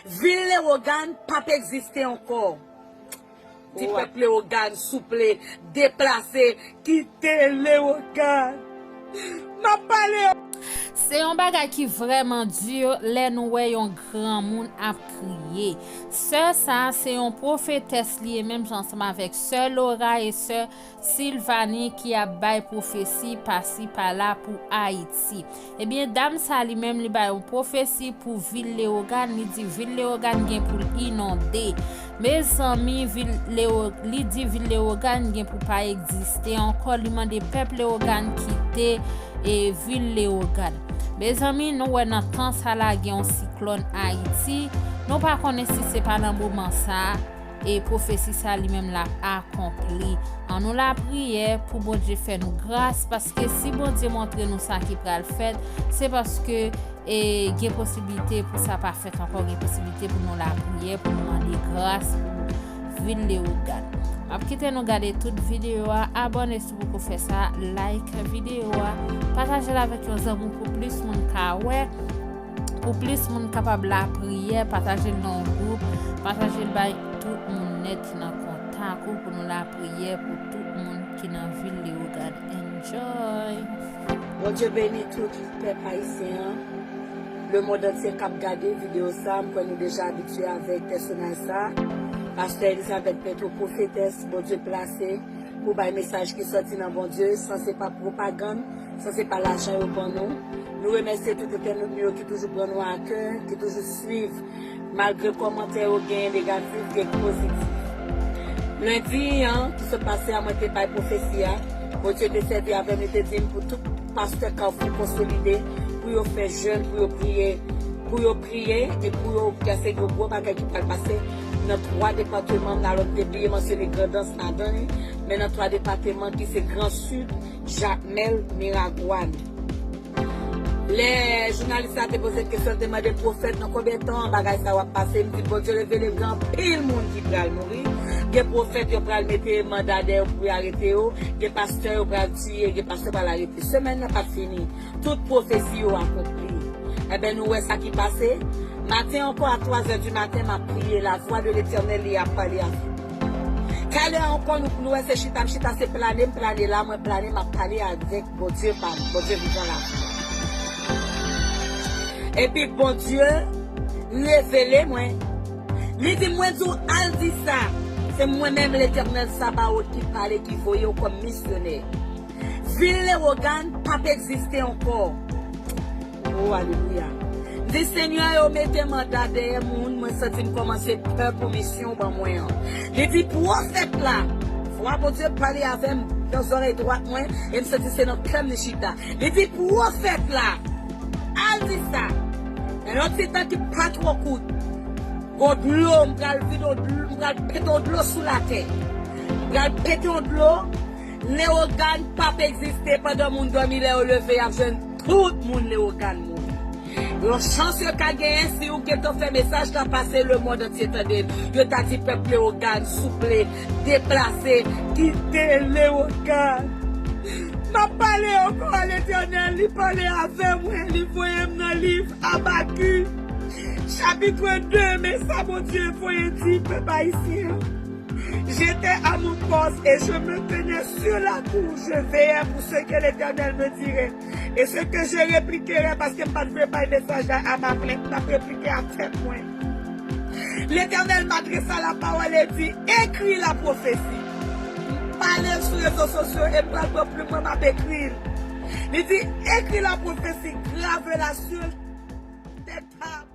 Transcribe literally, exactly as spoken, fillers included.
Vil Lewogàn p ap egziste ankò. Di pèp Lewogàn, souple, deplase, kite Lewogàn. M ap pale. Se yon bagay ki vrèman di lè nou wè yon granmoun ap kriye. Sè sa a se yon pwofetès li ye, menm jan ansanm avèk sè Lora e sè Silvani ki ap bay pwofesi pasi pala pou Ayiti. Ebyen, dam sa li menm li bay yon pwofesi pou vil Lewogàn, li di vil Lewogàn gen pou l inonde. Mezanmi, vil Lewo, li di vil Lewogàn gen pou pa egziste ankò, li mande pèp Lewogàn kite e vil Lewogàn. Mezanmi, nou wè nan tan sa la gen yon siklòn Ayiti, nou pa konnen si se pa nan moman sa a e pwofesi sa li menm l ap akonpli. Annou lapriyè pou Bondye fè nou gras, paske si Bondye montre nou sa ki pral fèt, se paske e gen posiblite pou sa pa fèt ankò, gen posiblite pou nou lapriyè, pou nou mande gras pou vil Lewogàn. M ap kite nou gade tout videyo a, abòne si w poko fè sa, like videyo a, pataje l avèk yon zanmi w pou plis moun ka wè, pou plis moun kapab lapriyè, pataje l nan yon gwoup, pataje l bay tout moun nèt ki nan kontak ou pou nou lapriyè pou tout moun ki nan vil Lewogàn. Enjoy! Bondye beni tout pèp ayisyen an. Lemonn antye k ap gade videyo sa, m kwè nou deja abitye avèk pèsonaj sa. Pastè Elizabeth Petro, pwofetès Bondye plase pou bay mesaj ki sòti nan Bondye, san se pa pwopagann, san se pa lajan yo ban nou. Nou remèsye tout entènot nou yo ki toujou pran nou a kè, ki toujou swiv, malgre kòmantè yo gen negatif, gen pozitif. Lendi an ki sot pase a, mwen te bay pwofesi a. Bondye te sèvi avè m, li te di m pou tout pastè Kafou konsolide, pou yo fè jèn, pou yo priye, pou yo priye, e pou yo kase yon gwo bagay ki pral pase nan twa depatman m nan, alò m te bliye mansyone Grandans ladan li, men nan twa depatman ki se Gran Sid, Jakmèl, Miragwàn. Lè jounalis la te poze kesyon, te mande pwofèt, nan konbyen tan bagay sa w ap pase? M di Bondye revele m gen anpil moun ki pral mouri. Gen pwofèt yo pral mete manda dèyè yo pou yo arete yo. Gen pastè yo pral tiye, gen pastè pral arete. Semèn nan p ap fini. Tout pwofesi yo akonpli. Enben, nou wè sa ki pase. Maten ankò, a twa zè di maten, m ap priye. La vwa de Letènèl, li ap pale avè m. Talè ankò, nou, nou wè se chita m chita, se plane m plane la, mwen plane, m ap pale avèk Bondye pa m, Bondye vivan la. Epi Bondye revele mwen. Li di mwen di w al di sa. Se mwen menm Letènèl Sabawot ki pale, ki voye w kòm misyonè. Vil Lewogàn p ap egziste ankò. O, alelouya. M di, Senyè, yo mete manda dèyè moun, mwen santi m kòmanse pè pou misyon w ban mwen an. Li di, pwofèt la, vwa Bondye pale avè m nan zòrèy dwat mwen, e m santi se nan kè m li chita. Li di, pwofèt la, al di sa, nan yon ti tan ki pa twò kout, gon dlo, m pral vide yon dlo, m pral pete yon dlo sou latè. M pral pete yon dlo, Lewogàn p ap egziste pandan moun dòmi, lè yo leve, y ap jwenn tout moun Lewogàn mouri. Yon chans yo ka genyen si ou gentan fè mesaj la pase lemonn antye tande l. Yo ta di pèp Lewogàn, souple, deplase, kite Lewogàn. M ap pale ankò a Letènèl, li pale avè mwen, li voye m nan liv Abakik, chapit de, men sa Bondye voye di pèp ayisyen an. J'étais à mon poste et je me tenais sur la tour, je veillais pour ce que l'Éternel me dirait. Et ce que je répliquerais, paske m pa t vle bay mesaj la a ma plainte, m ap replike a tèt mwen. L'Éternel m'adressa la parole et dit, écris la prophétie. M pale l sou rezo sosyo e m pral pran plim mwen, m ap ekri l. Li di, écris la prophétie, grave-la sur tes tables.